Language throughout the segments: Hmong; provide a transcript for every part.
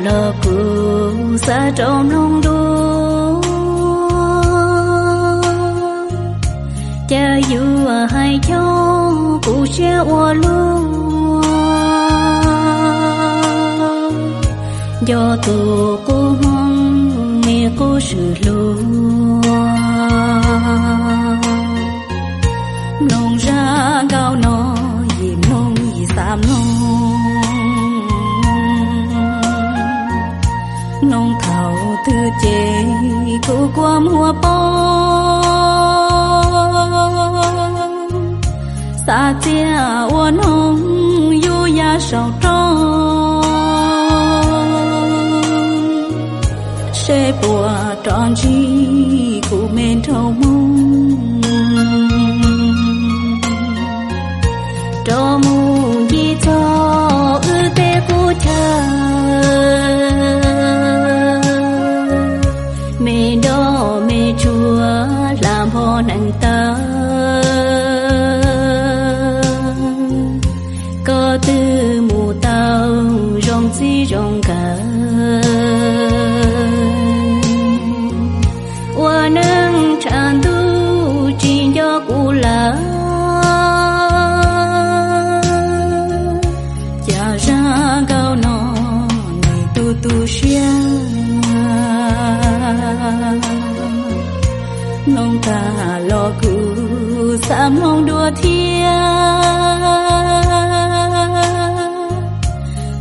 Los kuv xav rov mloog dua, cas yuav hais cov kuv siab ua luaj. Nco tus qub hmoob me qub swm hlub, mloog zaj nkauj no yim mloog yim xav mloog. Mloog thaum twg ces kuv kua muag poob, xav txiaj ua noog yub ya saum roob, seb puas rov ntsib kuv me nraug hmoob. Rov mus ncig txog wb tej qub chaw, me nroj me tsuag hla npho nees taw. Koj twb mus tau zoo txij zoo nkawm, ua neej tshav ntuj tsis nco kuv lawm. Cas zaj nkauj no nws tu tu siab, mloog tag los kuv xav mloog dua thiab.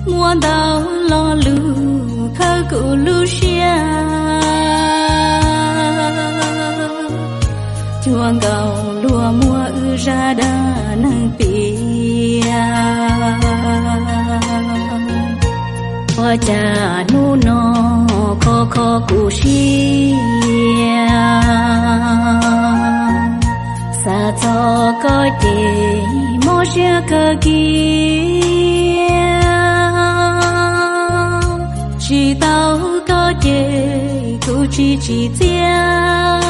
Muaj ntau lo lus khawb kuv lub siab, cuag nkaus luag muab wb zaj dab neeg piav. Ua cas hnub no kho kho kuv siab, xav txog koj ces mob siab kawg kiag. Tsis tau koj ces kuv tsis tsim txiaj,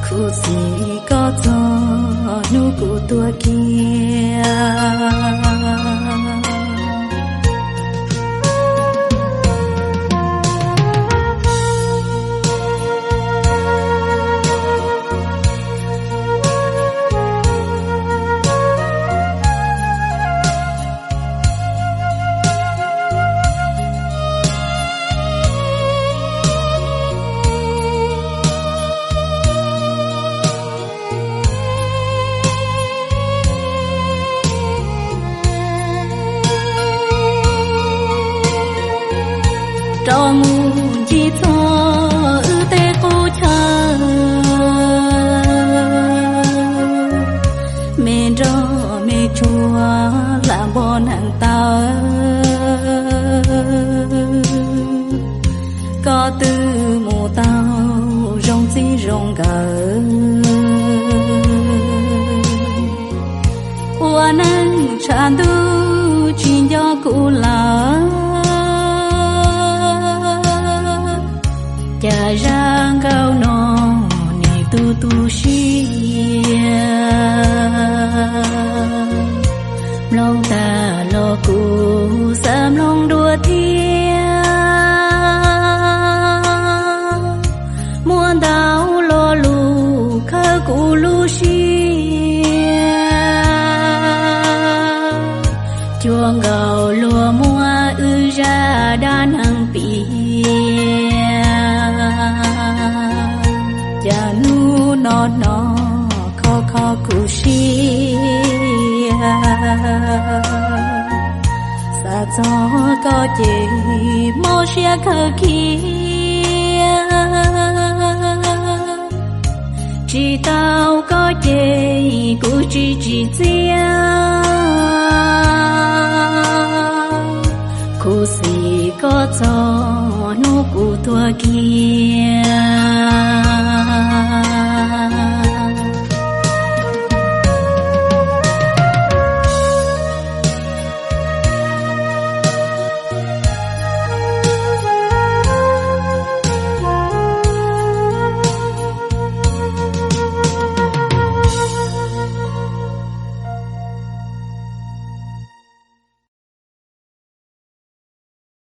khuv xim koj txog hnub kuv tuag kiag. Rov mus ncig txog wb tej qub chaw, me nroj me tsuag hla npho nees taw. Koj twb mus tau zoo txij zoo nkawm, ua neej tshav ntuj tsis nco kuv lawm. Cas zaj nkauj no nws tu tu siab, mloog tag los kuv xav mloog dua thiab. Muaj ntau lo lus khawb kuv lub siab, cuag nkaus luag muab wb zaj dab neeg piav. Cas hnub no no kho kho kuv siab, xav txog koj ces mob siab kawg kiag. Tsis tau koj ces kuv tsis tsim txiaj, khuv xim koj txog hnub kuv tuag kiag.